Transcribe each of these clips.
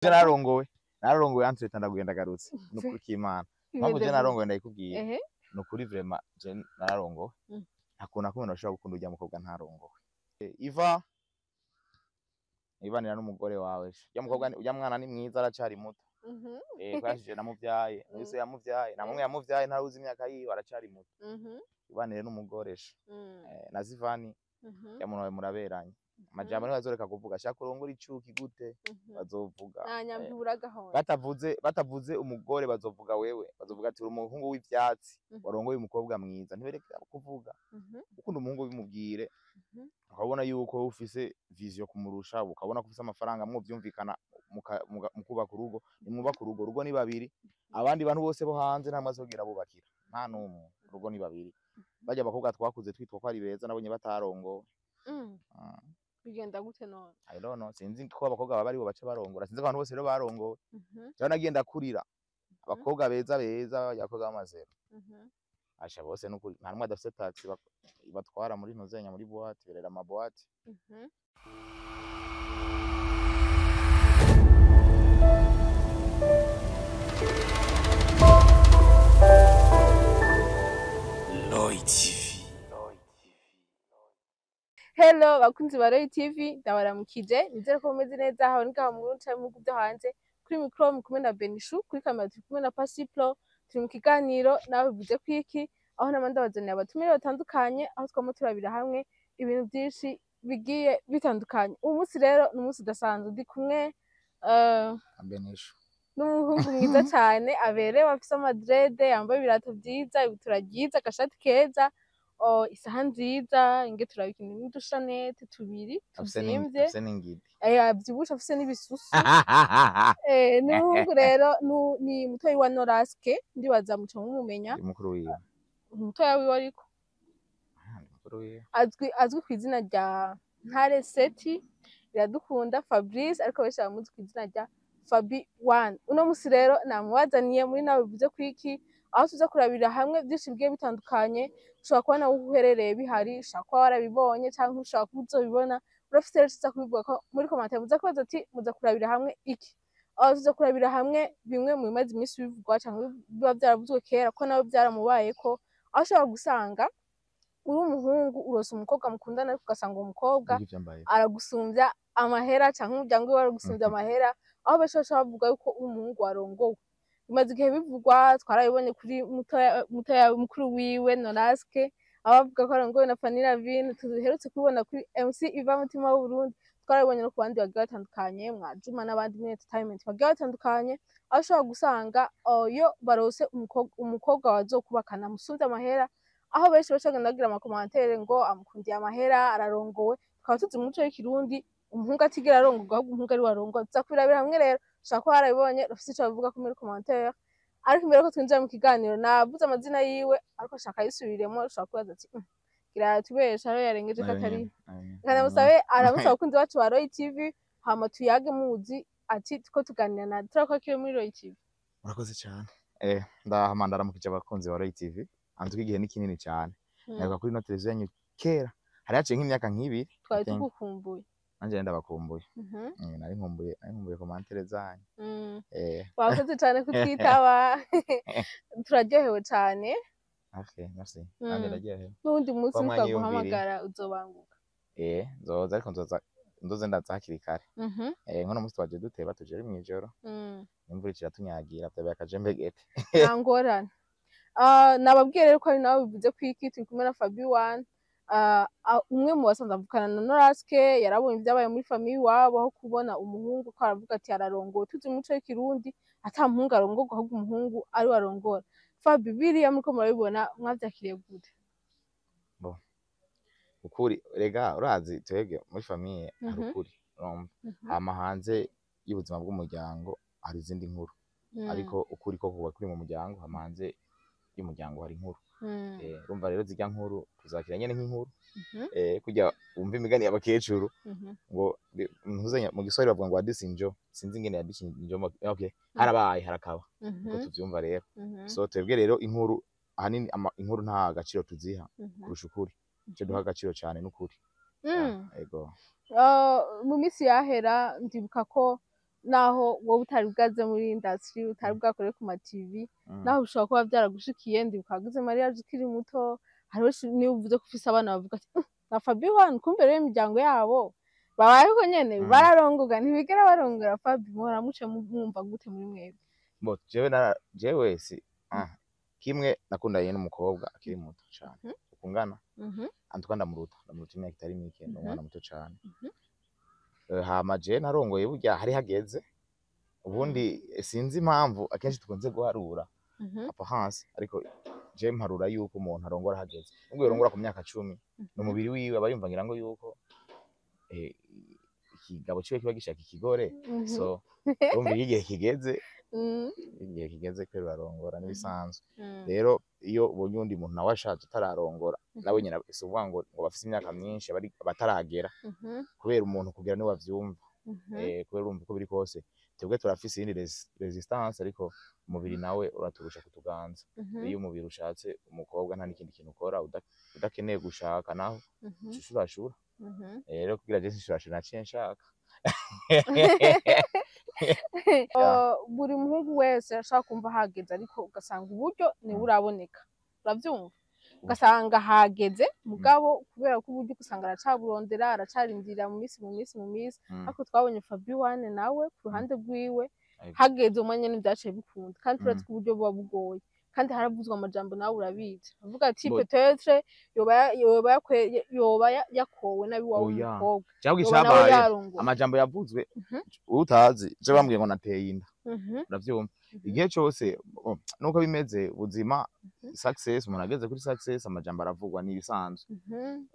Nararongowe, nararongowe entre ndagenda garutse nukuri k'Imana. Mpamvu je narongowe ndayikubwiye. Nukuri vraiment je nararongowe. Nta kuntu na kumwe nashobora gukunda urya mukobwa ntarongowe. Iva ibanira n'umugore wawe. Urya mukobwa urya mwana ni mwiza, aracari muto. Kwashije namuvyaye, nise yamuvyaye, namwe yamuvyaye ntaruzi imyaka yiwe, aracari muto. Ibanire n'umugore she. Na Zivani ya muntu wawe muraberanye. Amajambo niwe azoreka kuvuga, shaka urongora icuki gute bazovuga. Nta nyambi uragahora. Batavuze umugore bazovuga wewe, bazovuga ati uri umuhungu w'ivyatsi warongoye umukobwa mwiza, ntibereka kuvuga. Ukunda umuhungu bimubwire, ukabona yuko ufise vision kumurusha, ukabona ko ufise amafaranga, mwovyumvikana mukubaka urugo. Nimwubaka urugo, urugo ni babiri. Abandi bantu bose bo hanze nta mwazogira bubakira, nta n'umwe. Urugo ni babiri. Barya abakobwa twakuze twitwa ko ari beza nabonye batarongowe. Bigenda gute none? I don't know, sinzi ko abakobwa baba aribo baca barongora, sinzi ko abantu bose rero barongowe. Jewe nagiye ndakurira abakobwa beza beza, abakobwa b'amazero. Asha bose nukuri nta numwe adafise taxi ibatwara muri ntuzenya muri boîte, berera ama boîte. Lloyd TV. Hello bakunzi ba Roy TV, ndabaramukije, nizere ko mumeze neza haboneka mu Burundi canke mu bihugu vyo hanze. Kuri micro muri kumwe na Benishu, kuri kamera turi kumwe na Pasiplo. Turi mu kiganiro nawe bivuze kwiki, aho nama ndabazanira abatumire batandukanye, aho twama turabira hamwe ibintu vyinshi bigiye bitandukanye. Uyu munsi rero ni umunsi udasanzwe, ndi kumwe Benishu n'umuhungu mwiza cane aberewe, afise amadrede, yambaye ibirato vyiza, ibutura ryiza, agashati keza, isaha nziza, inge turabikina n'udushanete tubiri tuzimvye, afise n'ingidi, avyibushe, afise n'ibisusu. N'umuhungu rero ni mutoyi wa Noraske, ndibaza muca mumumenya. Ndi mukuru wiwe. Mutoya wiwe ariko. Ndi mukuru wiwe. Azwi kw'izina rya Ntare Seti Iradukunda Fabrice, ariko benshi bamuzi kw'izina rya Fabi One. Uno musi rero namubazaniye muri nawe bivuze kwiki, aho tuza kurabira hamwe byinshi bigiye bitandukanye. Ushobora kuba nawe uherereye bihari, ushobora kuba warabibonye canke ushobora kuba uzobibona. Urafise rero tuza kubivuga ko muri commentaire muza kubaza ati muza kurabira hamwe iki, aho tuza kurabira hamwe bimwe mu bimaze iminsi bivugwa canke biba vyaravuzwe kera ko nawe vyaramubayeko, aho ushobora gusanga uri umuhungu urose umukobwa mukundana, ariko ugasanga uwo mukobwa aragusumvya amahera canke umuryango wiwe aragusumvya amahera, aho benshi bashobora bavuga yuko uri umuhungu warongowe. Bimaze igihe bivugwa, twarabibonye kuri mutoya mukuru wiwe Noraske, aho bavuga ko arongowe na Fanny Lavine, tuherutse kubibona kuri MC Iva Mutima w'Uburundi, twarabibonye no ku bandi bagiye batandukanye, Mwajuma n'abandi muri entertainment bagiye batandukanye, aho ushobora gusanga iyo barose umukobwa bazokubakana amusumvye amahera, aho benshi baca bagenda bagira amakomantere ngo amukundiye amahera, ararongowe. Tukaba tuzi mu muco w'ikirundi umuhungu atigera arongorwa, ahubwo umuhungu ariwe arongora. Tuza kubirabira hamwe rero, ushobora kuba warabibonye, urafise ico bavuga ko muri commentaire. Ariko imbere yuko twinjira mu kiganiro, navuze amazina yiwe, ariko ashaka ayisubiremo, ushobora kubaza ati gira yatubesha aho yarengeje ko atari. Reka ndamusabe aramutse abakunzi bacu ba Roy TV, hama tuyage muzi ati tuko tuganira na turakora muri Roy TV. Murakoze cyane. Ndahama ndaramukije abakunzi ba Roy TV. Anzuko igihe ni kinini cyane. Navuga kuri no televiziyo yanyu kera, hari haciye nk'imyaka nk'ibiri. Twari tugukumbuye. Nanje ndabakumbuye. Nari nkumbuye commentaire zanyu. Wakoze cyane kutwitaba. Turaryohewe cyane. Okay, merci. Nanje ndaryohewe. N'undi munsi twaguhamagara uzobanguka. Nzoza, ariko nzoze ndaza hakiri kare. Nkono munsi twaje duteba tuje ari mwijoro. Imvura iratunyagira, byabaye akajembegete. Nta ngorane. Nababwiye rero ko ari nawe bivuze kwiki, turi kumwe na Fabi One. Umwe mu basanzwe avukana na Noraske, yarabonye ibyabaye muri famille iwabo, aho kubona umuhungu ko aravuga ati ararongowe. Tuzi umuco w'ikirundi ata muhungu arongorwa, ahubwo umuhungu ari we arongora. Fabi, biriya muriko murabibona mwavyakiriye gute? Bo ukuri rega urazi twebwe muri famille hari ukuri, urumva? Hama hanze y'ubuzima bw'umuryango hari izindi nkuru, ariko ukuri ko kuba kuri mu muryango, hama hanze y'umuryango hari inkuru. Urumva rero zirya nkuru tuzakira nyene nk'inkuru. Kujya umva imigani y'abakecuru ngo ntuzenya mu giswahili bavuga ngo adisinjo, sinzi ingene yadisinjo, okay, harabaye harakaba uko tuvyumva rero. So twebwe rero inkuru ahanini inkuru nta gaciro tuziha kurusha ukuri. Ico duha agaciro cyane n'ukuri. Yego. Mu minsi yahera ndibuka ko Naho wowe utari bwaze muri industry, utari bwakore ku ma TV, naho bishobora kuba byaragushikiye. Ndibuka wagize mariage ukiri muto. Hariho niyo uvuze ko ufise abana bavuga ati: Na Fabi One, kumbe rero imiryango yabo babayeho nyene, bararongoga, ntibigera barongora Fabi." Muhora muce mwumva gute muri mwebwe? Bo jewe nara jewe si kimwe nakundanye n'umukobwa akiri muto cane ukungana, antuka ndamuruta imyaka itari mike, ni umwana muto cane. Hama je narongoye burya hari hageze. Ubundi sinzi impamvu akenshi tukunze guharura apparence, ariko je mparura yuko umuntu arongora hageze. Nubwo yorongora ku myaka 10, n'umubiri wiwe aba yumva ngira ngo yuko ikigabo ciwe kiba gishaka ikigore. So urumva iyo igihe kigeze, igihe kigeze kwera urarongora, n'ibisanzwe. Rero iyo ubonye uwundi muntu nawe ashaje atararongora, nawe nyine si ukuvuga ngo bafise imyaka myinshi, abari bataragera, kubera umuntu kugira niwe avyumva. Kubera urumva uko biri kose twebwe turafise iyindi resistance, ariko umubiri nawe uraturusha kutuganza. Iyo umubiri ushatse umukobwa, nta n'ikindi kintu ukora udakeneye gushaka naho ushurashura. Rero kugira je sinshurashura, naciye nshaka. Buri muhungu wese ashobora kumva hageze, ariko ugasanga uburyo niwe uraboneka, uravyumva, ugasanga hageze, mugabo kubera ko uburyo ugasanga aracaburondera, aracarindira mu minsi, mu minsi, mu minsi. Ariko twabonye Fabi One nawe ku ruhande rwiwe, hageze umwanya ntibyaciye bikunda, kandi turazi ko uburyo buba bugoye, kandi haravuzwe amajambo, nawe urabizi, avuga ati peut-être yoba yakowe nabi wawe Oya. umukobwa Cyangwa yoba nawe icabaye, yarongowe. Amajambo yavuzwe, utazi je bambwiye ngo nateye inda. Uravyumva, igihe cose, oh, nuko bimeze ubuzima, success, umuntu ageze kuri success amajambo aravugwa, ni ibisanzwe.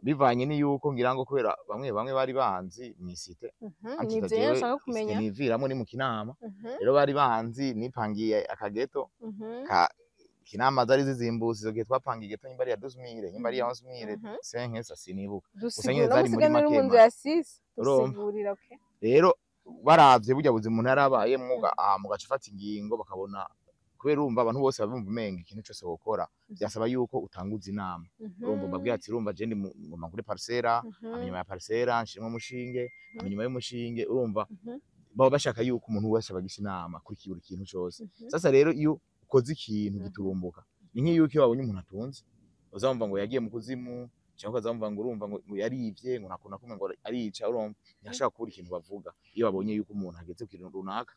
Bivanye n'iyuko ngira ngo kubera bamwe bamwe bari banzi mw'isite. Ni ivyo rero nshaka kumenya. Niviramwo ni mu Kinama. Rero bari banzi nipangiye akageto ka Kinama, zari zizimbutse izo gihe twapanga igeto, nyimba ari ya 12,000, nyimba ari ya 11,000, senkesa sinibuka. Dusigura nyene no zari muri musigaye muri mu make nzu ya six. Urumva? Dusigurira, okay. Rero baravye burya buzima umuntu yarabayemwo, mugaca ufata ingingo bakabona, kubera urumva abantu bose babumva umenga ikintu cose wokora vyasaba yuko utanguza inama. Urumva, mbabwira ati: "Urumva je ndi ngomba ngure parcelle, hanyuma ya parcelle nshiremwo umushinge, hanyuma y'umushinge." Urumva, baba bashaka yuko umuntu wese abagisha inama kuri buri kintu cose. Sasa rero iyo ukoze ikintu giturumbuka, ni nk'iyuko iyo babonye umuntu atunze uzamva ngo yagiye mu kuzimu, cyangwa ukazamva ngo urumva ngo yarivye, ngo nta kuntu na kumwe ngo arica. Urumva ntashaka kubura ikintu bavuga iyo babonye yuko umuntu ageze ku kintu runaka,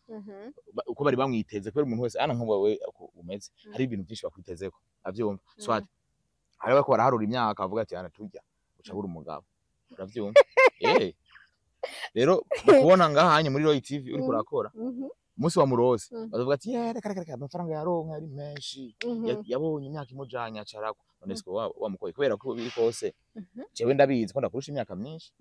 uko bari bamwiteze. Kubera umuntu wese ana nk'ubu wewe uko umeze, hari ibintu byinshi bakwitezeko, avyumva. Soit hari bariko baraharura imyaka, bavuga ati: "Ana turya uca bura umugabo." Uravyumva, rero bakubona ngahanye muri Roy TV uriko urakora, umunsi wa murose bazovuga ati: "Ye, reka reka reka, amafaranga yaronka yari menshi." Yabonye imyaka imujanye acarako none siko wamukoye kubera ko biri kose jewe ndabizi ko ndakurusha imyaka myinshi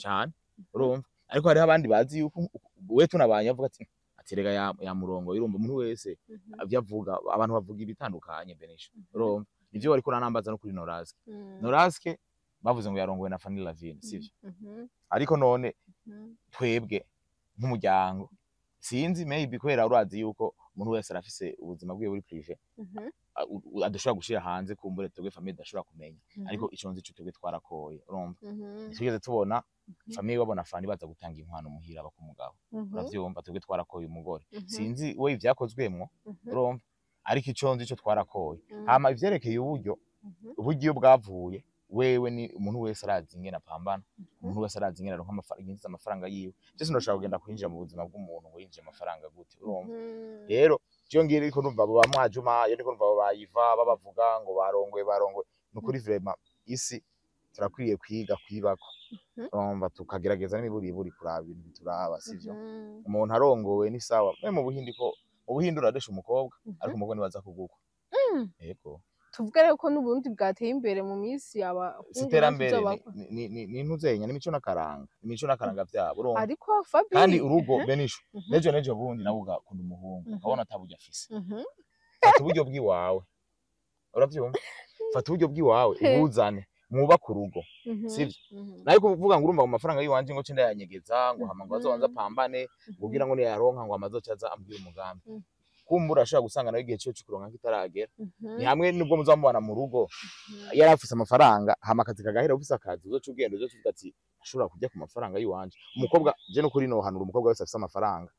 cane, urumva. Ariko hariho abandi bazi yuko we tunabanye avuga ati rega ya murongo. Urumva, umuntu wese ivyo avuga, abantu bavuga ibitandukanye. Benisho, urumva, nivyo wariko uranambaza no kuri Noraske. Noraske bavuze ngo yarongowe na Fanny Lavine, sivyo? Ariko none twebwe nk'umuryango, sinzi, maybe kubera urazi yuko umuntu wese arafise ubuzima bwiwe buri privé, adashobora gushira hanze, kumbure twebwe famille idashobora kumenya. Ariko ico nzi co, twebwe twarakoye, urumva, ntitwigeze tubona famille babona Fanny baza gutanga inkwano muhira bakumugabo. Uravyumva, twebwe twarakoye umugore. Sinzi we ivyakozwemwo, urumva, ariko ico nzi co, twarakoye. Hama ivyerekeye uburyo, uburyo iyo bwavuye, wewe ni umuntu wese arazi ingene apambana, umuntu wese arazi ingene aronka amafaranga, yinjiza amafaranga yiwe. Je sindoshobora kugenda kwinjira mu buzima bw'umuntu ngo yinjije amafaranga gute, urumva. Rero jewe ngiye ariko numva abo ba Mwajuma, iyo ndiko numva abo bayiva babavuga ngo barongoye, barongoye, ni ukuri vraiment isi turakwiye kwiga kwibako, urumva, tukagerageza n'imiburiburi kuraba ibintu bituraba, sivyo? Umuntu arongowe ni sawa. Mwe mu Buhindi, ko mu Buhindi uradesha umukobwa, ariko umukobwa ntibaza kugukwa. Yego. Tuvuge rero ko n'Uburundi bwateye imbere mu minsi yaba Si iterambere, ni ntuzenya, ni imico n'akaranga, imico n'akaranga vyabo, urumva. Ariko Fabi, Kandi urugo, benisho, nejo bundi nawe ugakunda umuhungu, ukabona ataburyo afise, fata uburyo bw'iwawe, uravyumva, fata uburyo bw'iwawe ubuzane, mwubake urugo, sivyo? Nayo kuvuga ngo urumva mu mafaranga y'iwanje ngo ce ndayanyegeza, ngo hama ngo azobanze apambane, kugira ngo niyaronka ngo amazoca aza ambwira umugambi. Kumbura ashobora gusanga nawe igihe ciwe co kuronka kitaragera. Ni hamwe nubwo muzamubana mu rugo yari afise amafaranga, hama akazi kagahera, ufise akazi uzoca ugenda, uzoca uvuga ati ashobora kurya ku mafaranga yiwanje. Umukobwa, je nukuri nohanura umukobwa wese afise amafaranga.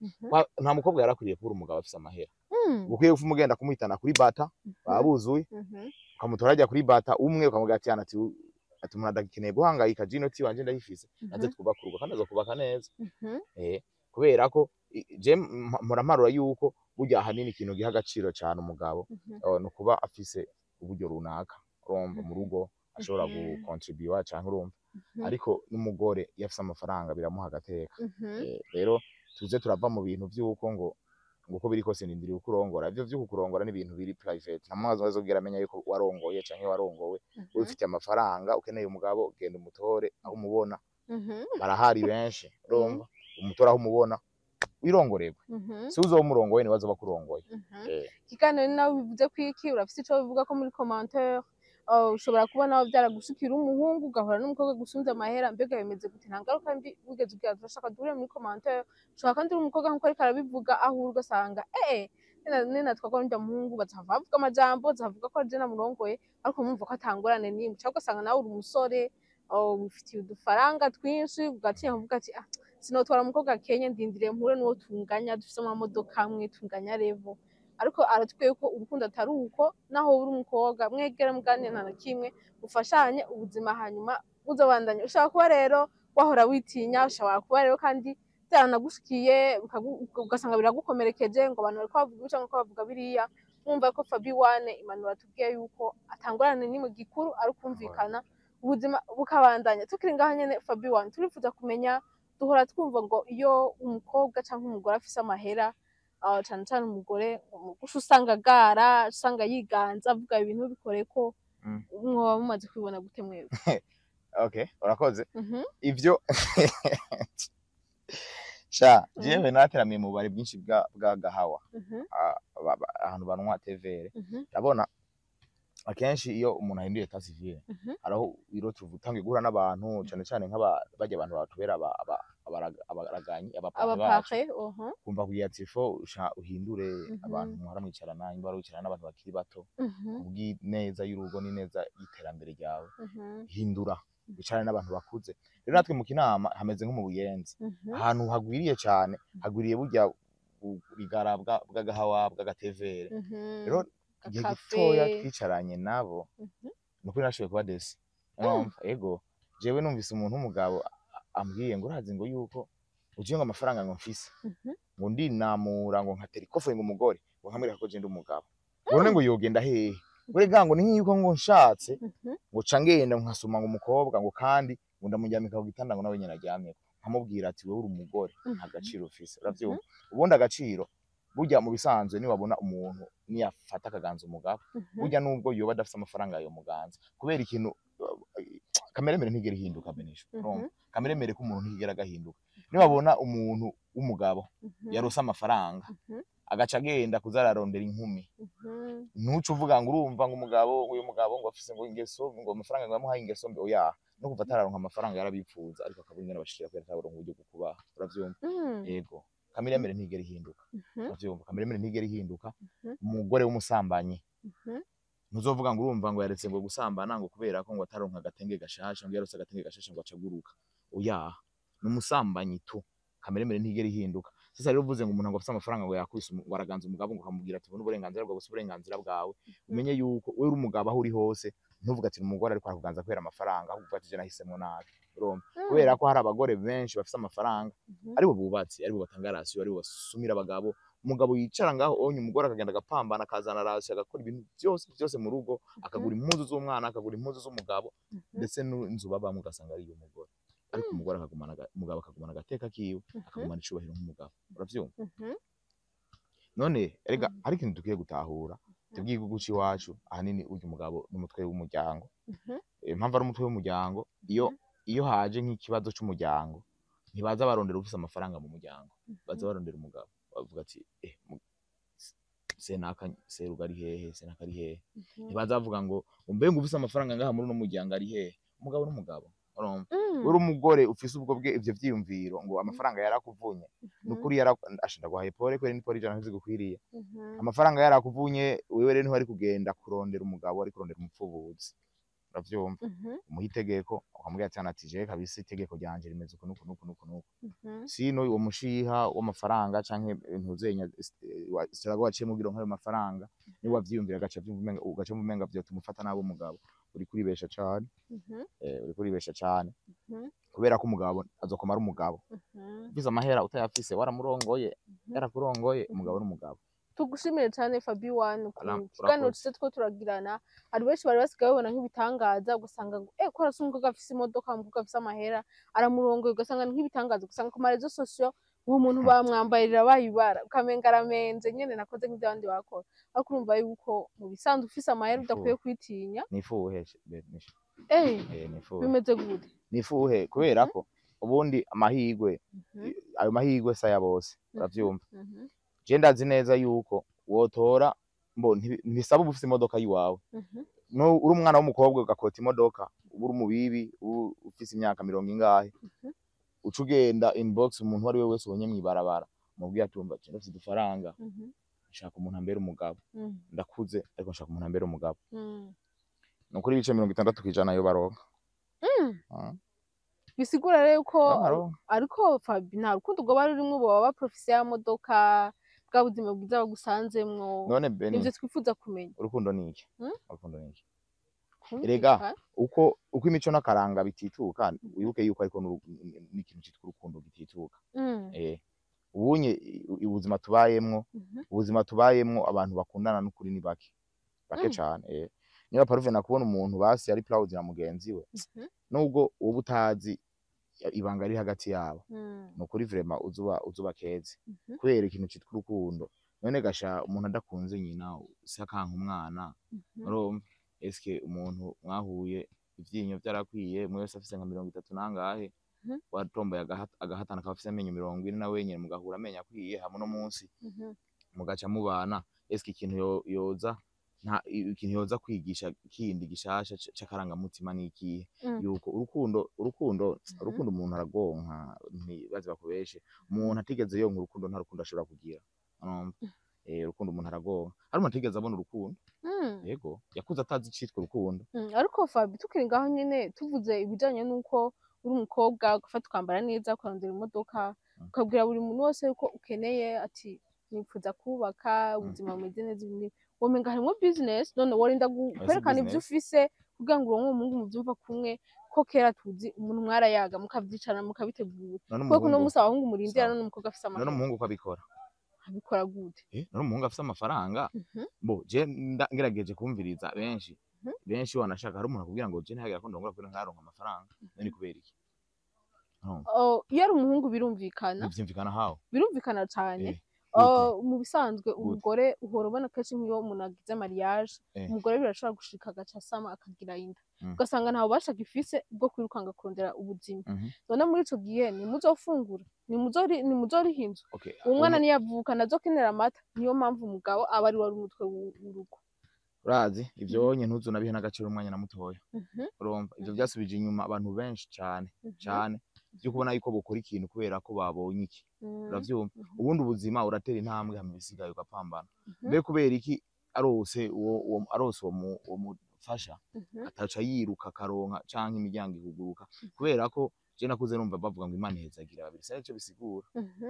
Nta mukobwa yarakwiriye kubura umugabo afise amahera. Ukwiye gupfa umugenda kumuhitana kuri bata baba buzuye, ukamutora ajya kuri bata umwe, ukamubwira ati "Yana, ati umuntu adakeneye guhangayika, je inoti wanje ndayifise, naze twubaka urugo", kandi azokubaka neza. Kubera ko je mpora mparura yuko burya ahanini ikintu giha agaciro cane umugabo ni ukuba afise uburyo runaka, urumva, mu rugo ashobora gukontribuwa canke, urumva, ariko n'umugore iyo afise amafaranga biramuha agateka. Rero tuze turava mu bintu vy'uko ngo uko biri kose ndindiriye uko urongora. Ivyo vy'uko kurongora ni ibintu biri private, nta muntu azogera amenya yuko warongoye canke warongowe. Ufite amafaranga, ukeneye umugabo, genda umutore aho umubona. Barahari benshi, urumva, umutore aho umubona, wirongorerwe. Si uzoba umurongoye, niwe azoba akurongoye. Ikiganiro ni nawe bivuze ko iki, urafise ico bivuga ko muri commentaire. Ushobora kuba nawe byaragushikira, umuhungu ugahura n'umukobwa gusumvya amahera, mbega bimeze gute? Nta ngaruka mbi wigeze ugira? Turashaka duhure muri commentaire. Ushobora kandi uri umukobwa nkuko ariko arabivuga, aho uri ugasanga nena twakora n'urya muhungu, bazava bavuga amajambo, bazavuga ko ari je namurongoye, ariko mumva ko atangorane n'imwe. Cyangwa ugasanga nawe uri umusore, wifitiye udufaranga twinshi, ugatinya kuvuga ati ah, sinotwara umukobwa kenye, ndindiriye mpure n'uwo tunganya, dufise amamodoka amwe, tunganya level. Ariko aratwiye ko urukundo atari uko. Naho uri umukobwa, mwegera muganire, nta na kimwe, mufashanye ubuzima, hanyuma muzobandanya. Ushobora kuba rero wahora witinya, ushobora kuba rero kandi byaranagushikiye, ugasanga biragukomerekeje, ngo abantu bariko bavuga ibi canke ko bavuga biriya. Mwumva ko Fabi One impanuro atubwiye yuko atangorane n'imwe, gikuru ari ukumvikana, ubuzima bukabandanya. Tukiri ngaho nyene, Fabi One, turifuza kumenya, duhora twumva ngo iyo umukobwa canke umugore afise amahera, cane cane umugore, gusa usanga agara, usanga yiganza, avuga ibintu bikoreko. Mwoba mumaze kubibona gute mwebwe? Okay, urakoze. Ivyo sha, jewe nateramiye mu bubari bwinshi bwa gahawa, ahantu banwa thé vert. Ndabona akenshi iyo umuntu ahinduye état civil, haraho iro tuvutangiye guhura n'abantu, cane cane nk'aba barya abantu batubera abaraganyi, abaparrain bacu. Abaparrain, oho. Kumva kugira ati fo uhindure abantu muhora mwicarana, nimba wicarana n'abantu bakiri bato, kubw'ineza y'urugo n'ineza y'iterambere ryawe, hindura wicarane n'abantu bakuze. Rero natwe mu Kinama hameze nko mu Buyenzi, ahantu hagwiriye cane, hagwiriye burya burigara bw'agahawa, bw'aga thé vert. Rero igihe Akafe. gitoya twicaranye nabo, nukuri nashoboye kuba déçu. Urumva, ego, jewe numvise umuntu w'umugabo ambwiye ngo urazi ngo yuko ugiye ngo amafaranga ngo mfise, ngo ndinamura, ngo nkatera ikofe, ngo umugore ngo nkamwereka ko je ndi umugabo, ngo none ngo yogenda hehe? Urega ngo ni nk'uko ngo nshatse ngo ca ngenda nkasoma ngo umukobwa, ngo kandi ngo ndamuryamika ku gitanda, ngo nawe nyene aryameko, nkamubwira ati wewe uri umugore, nta gaciro ufise. Uravyumva? Ubundi agaciro burya mu bisanzwe niwabona umuntu niyafata akaganza umugabo, burya nubwo yoba adafise amafaranga yo muganza, kubera ikintu kameremere ntigera ihinduka benisho. Urumva, kameremere k'umuntu ntigera gahinduka. Niwabona umuntu w'umugabo yarose amafaranga, agaca agenda kuza ararondera inkumi, ntuce uvuga ngo urumva ngo umugabo, uyu mugabo ngo afise ngo ingeso, ngo amafaranga ngo yamuhaye ingeso mbi. Oya, no kuva atararonka amafaranga yarabipfuza, ariko akabura ingene abashikira kubera ataronka uburyo bwo kubaha. Uravyumva? Yego, kameremere ntigera ihinduka. Uravyumva, kameremere ntigera ihinduka. Umugore w'umusambanyi, ntuzovuga ngo urumva ngo yaretse ngo gusambana ngo kubera ko ngo ataronka agatenge gashasha, ngo yarose agatenge gashasha ngo acaguruka. Oya, ni umusambanyi tu, kameremere ntigera ihinduka. Sasa rero uvuze ngo umuntu ngo afise amafaranga ngo yakubise ngo araganza umugabo, ngo akamubwira ati ubone uburenganzira bwawe, si uburenganzira bwawe. Umenye yuko wewe uri umugabo aho uri hose, ntuvuge ati umugore ariko arakuganza kubera amafaranga, ahubwo uvuge ati je nahisemwo nabi. Urumva, kubera ko hari abagore benshi bafise amafaranga, aribo bubatse, aribo batanga ration, aribo basumira abagabo. Umugabo yicara ngaho onye, umugore akagenda agapambana, akazana ration, agakora ibintu byose byose mu rugo, akagura impuzu z'umwana, akagura impuzu z'umugabo, ndetse n'inzu babamwo ugasanga ari iy'umugore, ariko umugore akagumana umugabo akagumana agateka kiwe, akagumana icubahiro nk'umugabo. Uravyumva? None erega hari ikintu dukwiye gutahura tubwiye igihugu c'iwacu, ahanini urya umugabo n'umutwe w'umuryango. Impamvu ari umutwe w'umuryango, iyo haje nk'ikibazo c'umuryango, ntibaza barondera ufise amafaranga mu muryango, baza barondera umugabo. Bavuga ati senaka seruga ari hehe? Senaka ari hehe? Ntibaza bavuga ngo mbe ngo ufise amafaranga ngaha muri uno muryango ari hehe? Umugabo n'umugabo, urumva? Uri umugore ufise ubwo bwe ivyo vyiyumviro ngo amafaranga yarakuvunye. Nukuri ashinda guhaye pole kweri, ni pole 100 ntizigukwiriye. Amafaranga yarakuvunye wewe rero ntiwari kugenda kurondera umugabo, ari kurondera umupfubuzi, uravyumva? Umuha itegeko, ukamubwira ati ati je kabisa itegeko ryanje rimeze uku nuku nuku nuku nuku. Sino uwo mushiha w'amafaranga canke ntuzenya sirago waciye mugira nk'ayo mafaranga, niwe wavyiyumvira agaca vyumva umenga, ugaca umenga vyotuma ufata nabi umugabo, uri kuribesha cane. Uri kuribesha cane. Kubera ko umugabo azokomara umugabo. Ufise amahera, utayafise, waramurongoye, yarakurongoye, umugabo n'umugabo. Tugushimire cyane Fabi One ku kiganiro Urakoze. cyiza two turagirana. Hari benshi bari basigaye babona nk'ibitangaza, ugasanga ngo ko arasa umukobwa afise imodoka, umukobwa afise amahera, aramurongoye, ugasanga ni nk'ibitangaza, ugasanga ku ma réseaux sociaux uwo muntu bamwambarira bayibara, ukamenga aramenze nyene nakoze nk'ivyo abandi bakora. Ariko urumva yuko mu bisanzwe ufise amahera udakwiye kwitinya. Nifuhe nifuhe. Bimeze gute? Nifuhe kubera ko ubundi amahigwe, ayo mahigwe saya bose, uravyumva? Je ndazi neza yuko wotora mbo ntibisaba uba ufise imodoka yiwawe. No uri umwana w'umukobwa ugakota imodoka, uba uri umubibi, uba ufise imyaka mirongo ingahe, uca ugenda inbox umuntu uwo ari we wese ubonye mw'ibarabara, umubwira ati umva, je ndafise udufaranga, nshaka umuntu ambera umugabo, ndakuze ariko nshaka umuntu ambera umugabo. Ni ukuri ibice 60% yo baronka. Bisigura rero yuko Baronka. Ariko Fabi, nta rukundo rwoba rurimwo, boba baprofise ya modoka, bwa buzima bwiza bagusanzemwo? None Beni, nivyo twifuza kumenya. Urukundo ni iki? Urukundo ni iki? Kumvikana. Erega uko imico n'akaranga bitituka, wibuke yuko ariko n'ikintu citwa urukundo gitituka. Ubunye ubuzima tubayemwo, ubuzima tubayemwo, abantu bakundana n'ukuri ni bake bake cane. Niba paruvena kubona umuntu basi ari proud na mugenzi we, nubwo wowe utazi ibanga riri hagati yabo, nukuri vraiment uzuba keze, kubera ikintu citwa urukundo. None gasha umuntu adakunze nyina se akanka umwana, urumva eske umuntu mwahuye ivyinyo vyarakwiye, mwe wese afise nka 30 nangahe, watomboye agahatana akaba afise amenyo 40 na wenyene, mugahura amenyo akwiye hamwe no munsi, mugaca mubana, eske ikintu yoza nta ikintu yoza kwigisha kindi gishasha c'akarangamutima ni ikihe? Yuko urukundo umuntu aragonka, ntibaze bakubeshe, umuntu atigeze yonka urukundo nta rukundo ashobora kugira, urumva? Urukundo umuntu aragonka, hari umuntu atigeze abona urukundo. Yego, yakuze atazi icitwa urukundo. Ariko Fabi, tukiri ngaho nyene, tuvuze ibijanye n'uko uri umukobwa ugafata ukambara neza, ukarondera imodoka, ukabwira buri muntu wese yuko ukeneye ati nifuza kubaka ubuzima bumeze neza, ibi n'ibi, womenga harimwo business. None worinda kwerekana ivyo business. ufise kugira ngo uronke umuhungu muvyumva kumwe? Ko kera tuzi umuntu mwarayaga, mukavyicarana, mukabitegura. None Kubera ko uno umuhungu musi abahungu murindira. Sawa. None umukobwa afise None amahera umuhungu ko abikora? Abikora gute? None umuhungu afise amafaranga, bo je ngerageje kumviriza benshi, benshi wanashaka hari umuntu akubwira ngo je ntihagera ko ndongora kubera ntaronka amafaranga. None kubera iki? Urumva? Oh, iyo ari umuhungu birumvikana. Bivyumvikana hawo? Birumvikana cane. Gute? Mu bisanzwe umugore uhora ubona kenshi nk'iyo umuntu agize mariage, umugore birashobora gushika agaca asama, akagira inda, ugasanga nta bubasha agifise bwo kwirukanga kurondera ubuzima. None muri ico gihe nimuzofungura, nimuzoriha inzu? Okay. Uwo mwana niyavuka nazokenera amata. Niyo mpamvu umugabo aba ari wari umutwe w'urugo. Urazi ivyo nye ntuzonabihe n'agaciro umwanya na mutoya. Urumva ivyo vyasubije inyuma abantu benshi cane cane, vyo kubona yuko bokora ikintu kubera ko babonye iki, uravyumva? Ubundi ubuzima uratera intambwe, hama ibisigaye ugapambana. Mbe kubera iki arose uwo arose uwo mufasha, ataca yiruka akaronka canke imiryango ikuguruka? Kubera ko je nakuze numva bavuga ngo Imana ihezagira babiri, sinari ico bisigura.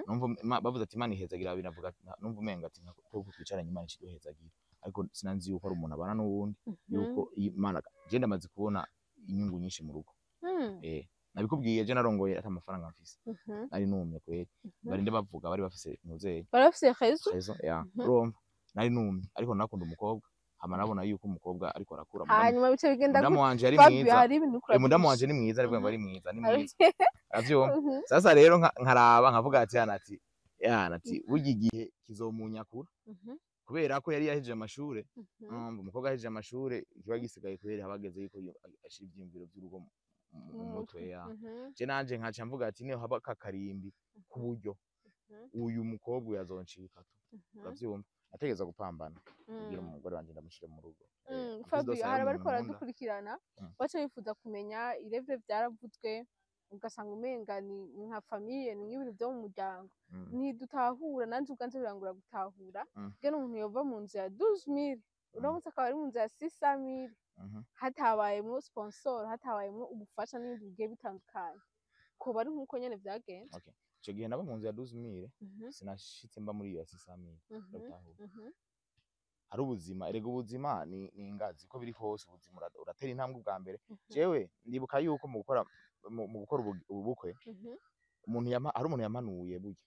Numva bavuze ati Imana ihezagira babiri, navuga numva umenga ati nka ko twicaranye Imana iduhezagira, ariko sinanzi yuko ari umuntu abana n'uwundi, yuko Imana. Je ndamaze kubona inyungu nyinshi mu rugo. Nabikubwiye, je narongoye ata amafaranga mfise, nari numye kweri. Barinde bavuga bari bafise ntuzeye Barafise rezo. Raison ya urumva nari numye, ariko nakunda umukobwa, hama nabona yuko umukobwa ariko arakura. Hanyuma bice bigenda Mudamu gute? wanje yari Fabi, mwiza. hari ibintu uriko Mudamu uraduhisha. wanje ni mwiza, ariko ngo ari mwiza, ni mwiza, aravyumva. Sasa rero nkaraba nkavuga ati yana ati yana ati burya igihe kizomunyakura, kubera ko yari yahejeje amashure. Urumva umukobwa yahejeje amashure, kiba gisigaye kubera habageze yuko ashira ivyiyumviro vy'urugo mu mutwe ya. Je nanje nkaca mvuga ati niyo haba kakarimbi k'uburyo, uyu mukobwa yazoncika tu, uravyumva? Ategereza gupambana kugira umugore wanje ndamushire mu rugo. En plus Fabi, dose hari hari abariko umuntu nkunda. baradukurikirana baca bifuza kumenya irevye vyaravuzwe. Ugasanga umenga ni nka famille, ni nk'ibintu vyo mu muryango. Ntidutahura, nanje ubwanje birangora gutahura ingene umuntu yova mu nzu ya 12 000, uramutse akaba ari mu nzu ya 600 000, hatabayemwo sponsor, hatabayemwo ubufasha n'ibindi bigiye bitandukanye. Koba ari nk'uko nyene vyagenze? Okay, ico gihe naba mu nzu ya 12 000, sinashitse mba muri iyo ya 600 000. Urabitahura? Hari ubuzima erega, ubuzima ni ingazi uko biri kose. Ubuzima uratera intambwe ubwa mbere. Jewe ndibuka yuko mu gukora ubukwe, umuntu hari umuntu yamanuye burya.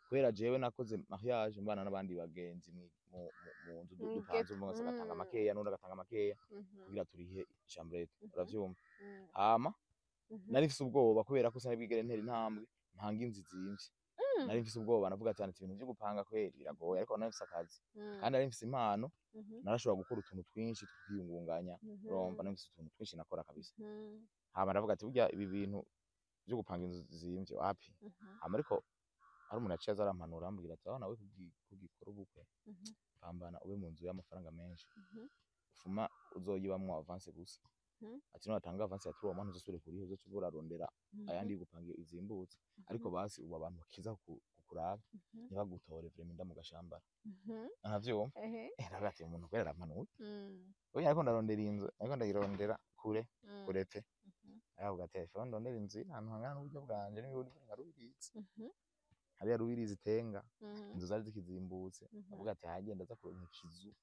Kubera jewe nakoze mariage mbana n'abandi bagenzi mu nzu dupanze, Ghetto. Umwe wese agatanga makeya, n'undi agatanga makeya kugira turihe chambrette, uravyumva? Hama nari mfise ubwoba kubera ko sinari bwigere ntera intambwe mpanga inzu izimvye. Nari mfise ubwoba, navuga cyane ati ibintu vyo gupanga kweri biragoye, ariko nari mfise akazi kandi nari mfise impano, narashobora gukora utuntu twinshi twiyungunganya. Urumva, nari mfise utuntu twinshi nakora kabisa. Hama ndavuga ati burya ibi bintu vyo gupanga inzu zimvye wapi. Hama ariko hari umuntu yaciye aza arampanura, ambwira ati aho nawe kugikora ubukwe, pambana ube mu nzu y'amafaranga menshi, ufuma uzoyibamwo avance gusa. Ati niwatanga avance ya 3 mois, ntuzosubire kuriha, uzoca urarondera ayandi yo gupanga izimbutse. Ariko basi ubu abantu bakiza kukuraba, ntibagutore vraiment inda mu gashambara. Aravyumva? Ehe. Ndavuga ati umuntu kwera arampanuye. Oya, ariko ndarondera inzu, ariko ndayirondera kure, kure pe. Aravuga ati efe ndondera inzu iri ahantu hangana n'uburyo bwanje, n'ibindi nka Rubirizi, hariya Rubirizi Tenga, inzu zari zikizimbutse. Avuga ati hagenda aza kuronka ikizu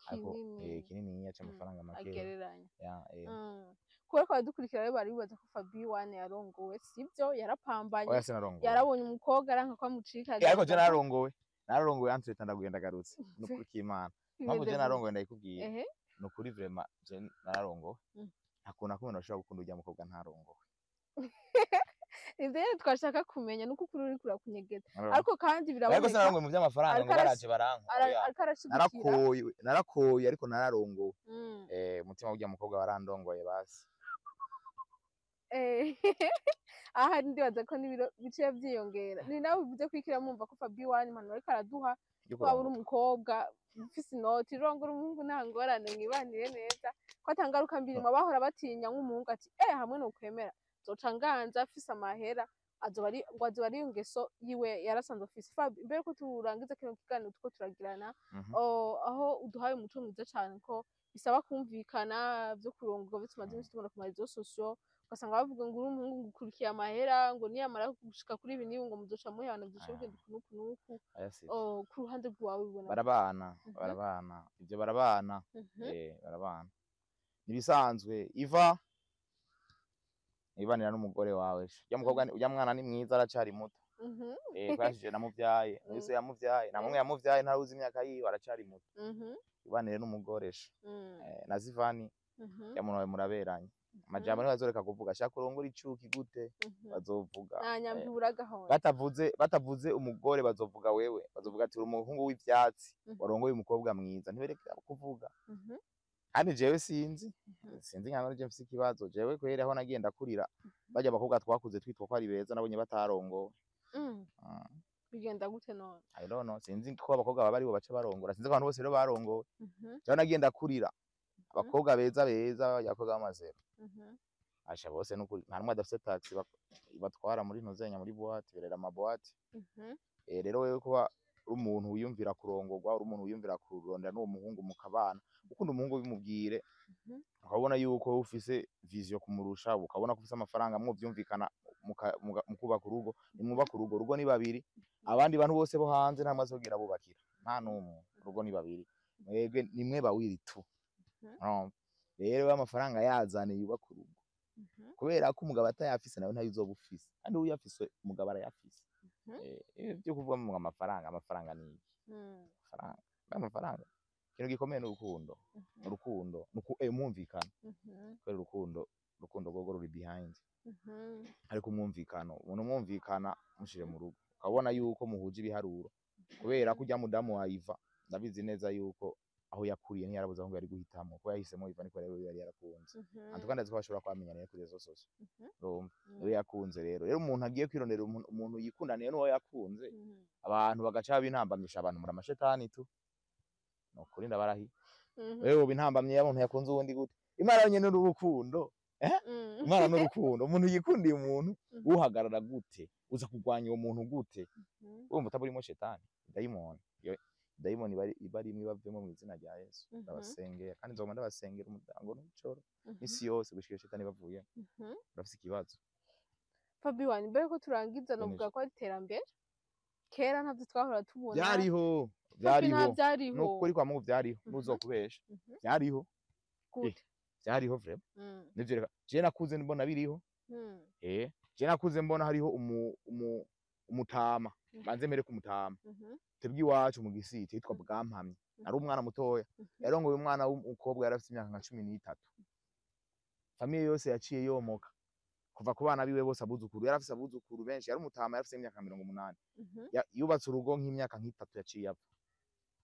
ariko kinini. Kininiya c'amafaranga makeya. Agereranya. Ya. Kubera ko abadukurikira rero bari bibaza ko Fabi One yarongowe, sibyo, yarapambanye. Oya, sinarongowe. Yarabonye umukobwa aranka ko amucika. Ariko je nararongowe entre temps, ndaguye ndagarutse, nukuri k'Imana. Mpamvu je narongowe ndayikubwiye. Nukuri vraiment je nararongowe. Nta kuntu na kumwe nashobora gukunda urya mukobwa ntarongowe. Ivyo rero twashaka kumenya nuko ukuri uriko urakunyegeza. Nararongowe. Ariko kandi Ariko biraboneka. sinarongowe mu vy'amafaranga Ariko ngo baraje baranka. Oya. Ariko arashigikira. Narakoye, narakoye, ariko nararongowe. Umutima w'urya mukobwa warandongoye basi. Aha ndibaza ko n'ibiro biciye vyiyongera. Ni nawe bivuze kwikira, mumva ko Fabi One impanuro ariko araduha, Yo waba uri kurongora. umukobwa ufise inoti, rongora umuhungu, nta ngorane, mwibanire neza, ko ata ngaruka mbi irimo. Bahora batinya nk'umuhungu ati hamwe nokwemera zoca nganza afise amahera, azoba ari ngo azoba ari iyo ngeso yiwe yarasanzwe afise. Fabi, mbere ko turangiza kino kiganiro tuko turagirana, aho uduhaye umuco mwiza cane ko bisaba kumvikana vyo kurongorwa, byo tumaze iminsi tubona ku ma réseaux sociaux, ugasanga bavuga ngo uri umuhungu ngo ukurikiye amahera, ngo niyamara gushika kuri ibi n'ibi ngo muzoca muhebana, bizoca bigenda uku n'uku n'uku. Aya sivyo. Ku ruhande rwawe ubona? Barabana, barabana ivyo, barabana. Barabana nibisanzwe. Iva ibanira n'umugore wawe, urya mukobwa urya mwana ni mwiza, aracari muto. Twashije namuvyaye mwese, yamuvyaye nta mumwe yamuvyaye, ntaruzi imyaka yiwe, aracari muto. Ibanire n'umugore sha. Na Zivani ya muntu wawe muraberanye, amajambo niwe bazoreka kuvuga, shaka urongora icuki gute, bazovuga. Nta nyambi buragahonda. Batavuze umugore, bazovuga wewe, bazovuga ati uri umuhungu w'ivyatsi, warongoye umukobwa mwiza, ntibereka kuvuga. Kandi jewe sinzi nka nje mfise ikibazo jewe kwera aho nagiye ndakurira, barya abakobwa twakuze twitwa ko ari beza, nabonye batarongowe. Bigenda gute none? I don't know, sinzi ko abakobwa baba aribo baca barongora, sinzi ko abantu bose rero barongowe. Jewe nagiye ndakurira abakobwa beza beza, barya abakobwa b'amazero, asha bose nukuri nta numwe adafise taxi batwara muri ntuzenya, muri boîte, berera ama boîte. Rero wewe kuba uri umuntu wiyumvira kurongorwa, uri umuntu wiyumvira kurondera n'uwo muhungu mukabana, ukunda umuhungu bimubwire, ukabona yuko wowe ufise vision kumurusha, ukabona ko ufise amafaranga, mwovyumvikana mukubaka urugo. Nimwubaka urugo, urugo ni babiri. Abandi bantu bose bo hanze nta mwazogera bubakira nta n'umwe. Urugo ni babiri, mwebwe nimwe bawiri tu. Urumva? Rero amafaranga yazane yubaka urugo, kubera ko umugabo atayafise nawe ntayo uzoba ufise, kandi uyafise umugabo arayafise. Ibyo kuvuga ngo amafaranga, amafaranga ni iki? Amafaranga, amafaranga, ikintu gikomeye ni urukundo. Urukundo ni umwumvikano, kubera urukundo rwogo ruri behind, ariko umwumvikano, umuntu mwumvikana mushire mu rugo, ukabona yuko muhuje ibiharuro, kubera ko urya mudamu wa Iva ndabizi neza yuko aho yakuriye ntiyarabuze aho ngo yari guhitamwo, ko yahisemo Iva niko rero yari yarakunze. Antuka ndazi ko bashobora kwamenyana kuri réseaux sociaux, urumva? Niwe yakunze. Rero umuntu agiye kwirondera umuntu yikundaniye n'uwo yakunze, abantu bagaca bintambamyisha abantu muri amashetani tu, nukuri ndabarahi. Wewe uba intambamyi y'umuntu yakunze uwundi gute? Imana yonyene n'urukundo. Imana n'urukundo, umuntu yikundiye umuntu uhagarara gute, uza kurwanya uwo muntu gute? Urumva utaburimo shetani, dayimoni. Iyo dayimoni iba ari imwe, ibavemo mu izina rya Yesu. Ndabasengera kandi nzoguma ndabasengera umudango n'umucoro isi yose gushika iyo shetani bavuyemo. Urafise ikibazo. Fabi One, mbere ko turangiza, novuga ko ari iterambere. Kera ntavyo twahora tubona. Byariho. Fabi, Byariho. nta vyariho. Nukuri kwa Mungu byariho, ntuzokubesha, byariho. Gute? Byariho vraiment. Nivyo reka je nakuze mbona biriho. Je nakuze mbona hariho umutama, banze mere ku mutama. Twebwe iwacu mu gisite yitwa Bwampamye, ari umwana mutoya, yarongoye umwana w'umukobwa, yari afite imyaka nka 13. Famille yose yaciye yomoka kuva ku bana biwe bose, abuzukuru, yari afise abuzukuru benshi, yari umutama, yari afise imyaka 80. Yubatse urugo nk'imyaka nk'itatu yaciye apfa,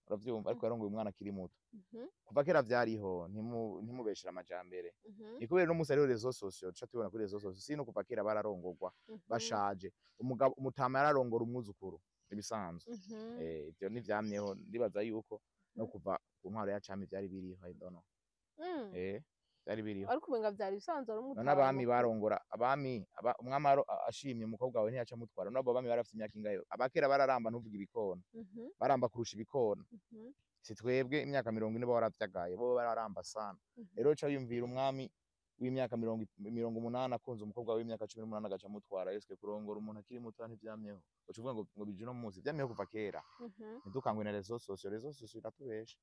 uravyumva? Ariko yarongoye umwana akiri muto. Kuva kera vyariho, ntimubeshere amajambere. Ni kubera uno munsi hariho réseaux sociaux, duca tubibona kuri réseaux sociaux. Sino kuva kera bararongorwa bashaje. Umugabo umutama yararongora umwuzukuru, ibisanzwe. Ivyo ntivyamyeho, ndibaza yuko no kuva ku ntwaro ya cami vyari biriho, I don't know. Vyari biriho. Ariko umenga vyari bisanzwe, ari None umutama. abami barongora, abami umwami ashimye umukobwa wawe ntiyaca amutwara. Nabo abami bari bafise imyaka ingahe? Abakera bararamba, ntuvuge ibikona, baramba kurusha ibikona. Si twebwe imyaka 40 baba waravyagaye, bo bararamba sana. Rero uca wiyumvira umwami w'imyaka 80 akunze umukobwa w'imyaka 18 agaca amutwara. Eske kurongora umuntu akiri muto ntivyamyeho? Uca uvuga ngo bije uno munsi? Vyamyeho kuva kera. Ntidukangwe na réseaux sociaux, réseaux sociaux iratubesha.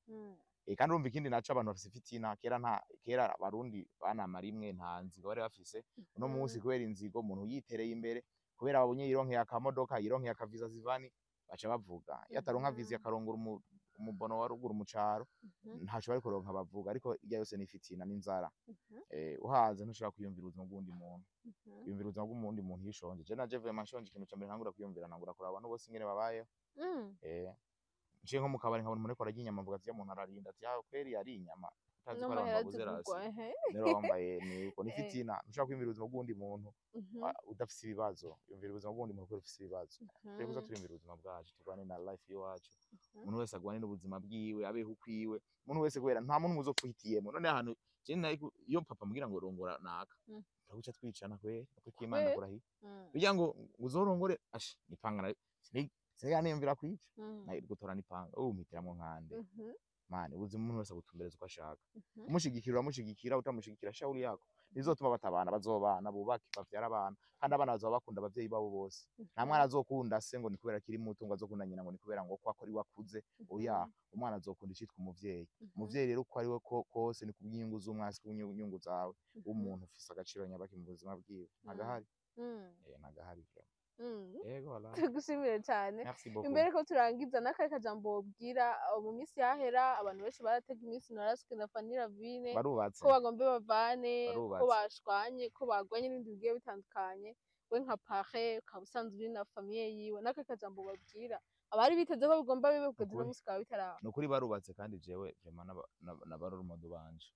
Kandi urumva ikindi naco, abantu bafise ifitina. Kera nta, kera abarundi banama rimwe, nta nzigo bari bafise. Uno munsi kubera inzigo, umuntu yitereye imbere, kubera babonye yironkeye akamodoka, yironkeye akavisa zivani, baca bavuga. Iyo ataronka visa akarongora umubono wa ruguru mu caro, ntaco bari kuronka bavuga. Ariko irya yose ni fitina n'inzara. Uhaze ntushobora kwiyumvira ubuzima bw'uwundi muntu. Yumvira ubuzima bw'uwundi muntu iyo ushonje. Je naje vraiment nshonje, ikintu ca mbere ntangura kwiyumvira, ntangura kuraba abantu bose ingene babayeho. Nciye nko mu kabari nkabona umuntu ariko ararya inyama, mvuga ati: "Ya muntu ararinda," ati: "Ya kweri yari inyama," utazi ko ari abantu N'amahera babuze zigurwa rasi. Ehe. Rero wambaye ni uko, ni fitina. Ntushobora kwiyumvira ubuzima bw'uwundi muntu udafise ibibazo. Yumvira ubuzima bw'uwundi muntu kubera ufise ibibazo. Twebwe kuza turiyumvira ubuzima bwacu, turwane na life y'iwacu. Umuntu wese agwane n'ubuzima bwiwe, abeho ukwiwe umuntu wese, kubera nta muntu muzopfa uhitiyemo. None ahantu je nari iyo papa ambwira ngo rongora naka, turaguca twicana kweri, kuko Imana Kweri? kurahiye bijya ngo uzorongore ashi nipanga siniga niyumvira kwica, nayo gutora nipanga ubu mpitiramwo nkande. Mani ubuzima umuntu wese agutumbereza uko ashaka. Umushigikira uramushigikira, utamushigikira shauri yako. Ntibizotuma batabana, bazobana, bubake, bavyara abana, kandi abana bazoba bakunda abavyeyi babo bose. Nta mwana azokunda se ngo ni kubera akiri muto, ngo azokunda nyina ngo ni kubera ngo ko akora iwakuze. Oya, umwana azokunda icitwa umuvyeyi. Umuvyeyi rero uko ari we kose ni kubw'inyungu z'umwana, si kubw'inyungu zawe. Umuntu ufise agaciro nyabaki mu buzima bwiwe ntagahari. Ntagahari vraiment. Yego, voilà. Tugushimire cyane. Merci beaucoup. Imbere ko turangiza, n'akahe kajambo wobwira mu minsi yahera abantu benshi baratega iminsi Norasque na Fanny Lavine Barubatse. ko bagombe bavane, ko Barubatse. bashwanye, ko bagwanye n'ibindi bigiye bitandukanye. We nka pare ukaba usanzwe uri na famille yiwe, n'akahe kajambo babwira abari biteze ko bigomba bibe kugeza uno Ukuri. munsi bikaba bitaraba? Ni ukuri barubatse, kandi jewe vraiment n'abarumodo banje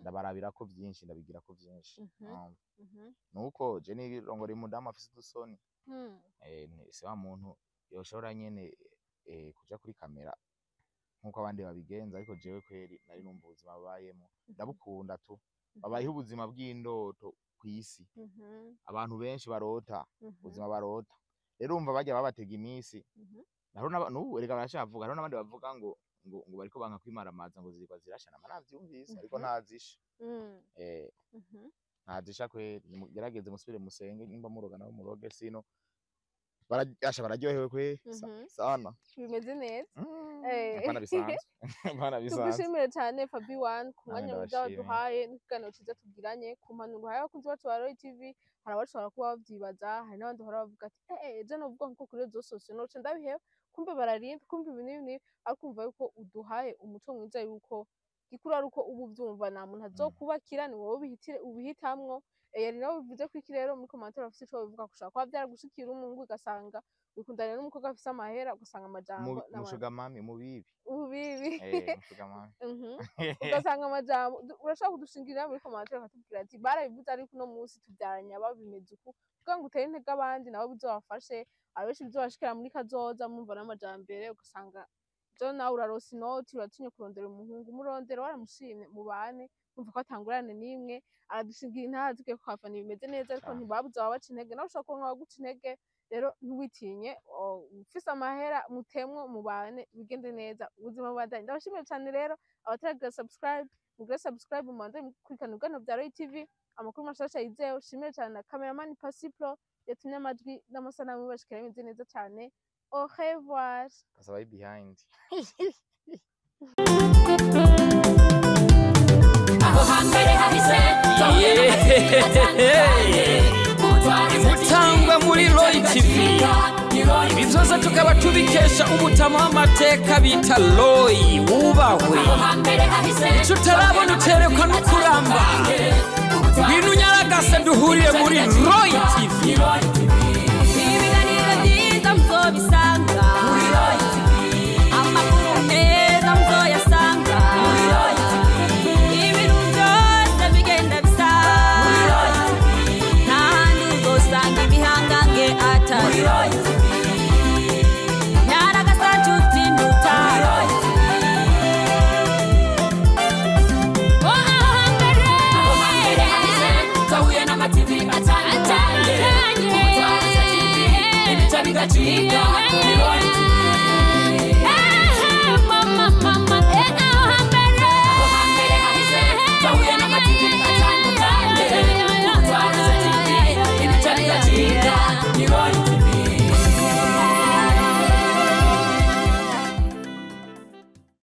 ndabarabira ko vyinshi, ndabigira ko vyinshi. Nuko je nirongora umudamu afise udusoni. Si wa muntu yoshobora nyene kuja kuri kamera nkuko abandi babigenza, ariko jewe kweri nari numva ubuzima babayemo ndabukunda tu. Babayeho ubuzima bw'indoto kw'isi, abantu benshi barota, ubuzima barota. Rero urumva barya babatega iminsi. Hariho n'ubu erega baracyavuga, hariho n'abandi bavuga ngo bariko banka kwimaramaza, ngo zirikwa zirasha, nama navyumvise, ariko ntazisha. Ntazisha kweri. Nimugerageze musubire musenge, nimba muroga nabo muroge, sino barasha bararyohewe kweri sana. Bimeze neza. Apana bisanzwe, apana bisanzwe. Tugushimire cyane Fabi One ku Namwe mwanya mwiza ndabashimiye. waduhaye n'ikiganiro cyiza tugiranye, ku mpanuro uhaye abakunzi bacu ba Roy TV. Hari abashobora kuba babyibaza, hari n'abandi bahora bavuga ati: "Eh eh, ejo novuga nko kuri réseaux sociaux noce ndabiheba, kumbe bararinda, kumbe ibi n'ibi n'ibi." Ariko umva yuko uduhaye umuco mwiza yuko gikuru ari uko uba uvyumva, nta muntu azokubakira, ni wowe ubihitamwo. Yari nawe bivuze ko iki rero muri commentaire bafise ico babivuga, gushobora kuba vyaragushikira umuhungu ugasanga wikundana n'umukobwa afise amahera, ugasanga amajambo Mushuga mami mubibi. Ubibi. Mushuga mami. Ugasanga amajambo urashobora kudushingirira muri commentaire ukatubwira ati: "Barabivuze, ariko uno munsi tubyaranye aba bimeze uku," kugira ngo utere intege abandi nabo bizobafashe. Abenshi bizobashikira muri kazoza, mumva n'amajambere ugasanga Jo nawe uraronsa inoti, uratinye kurondera umuhungu, murondera waramushimye mubane, umva ko atangurane n'imwe. Aradushingira intaha tugiye kuhafana bimeze neza, ariko ntibabuze ababaca intege. Nawe ushobora kuronka abaguca intege, rero ntiwitinye. Ufise amahera mutemwo mubane, bigende neza, ubuzima bubandanye. Ndabashimiye cane. Rero abataragira subscribe, mugire subscribe, mubanze mukurikirana ibiganiro bya Roy TV, amakuru mashasha yizewe. Shimire cane na cameraman Pasipro yatumye amajwi n'amasanamu bibashikira bimeze neza cane. Au revoir. Kasaba behind. Aho hambere hahise. Gutangwa muri Roy TV, ibi byose tukaba tubikesha umutama w'amateka bita Roy wubahwe. Icyo utarabona uterekwa no kuramba. Ngwino unyaragase duhurire muri Roy TV. Ibiganiro byiza muzobisanga.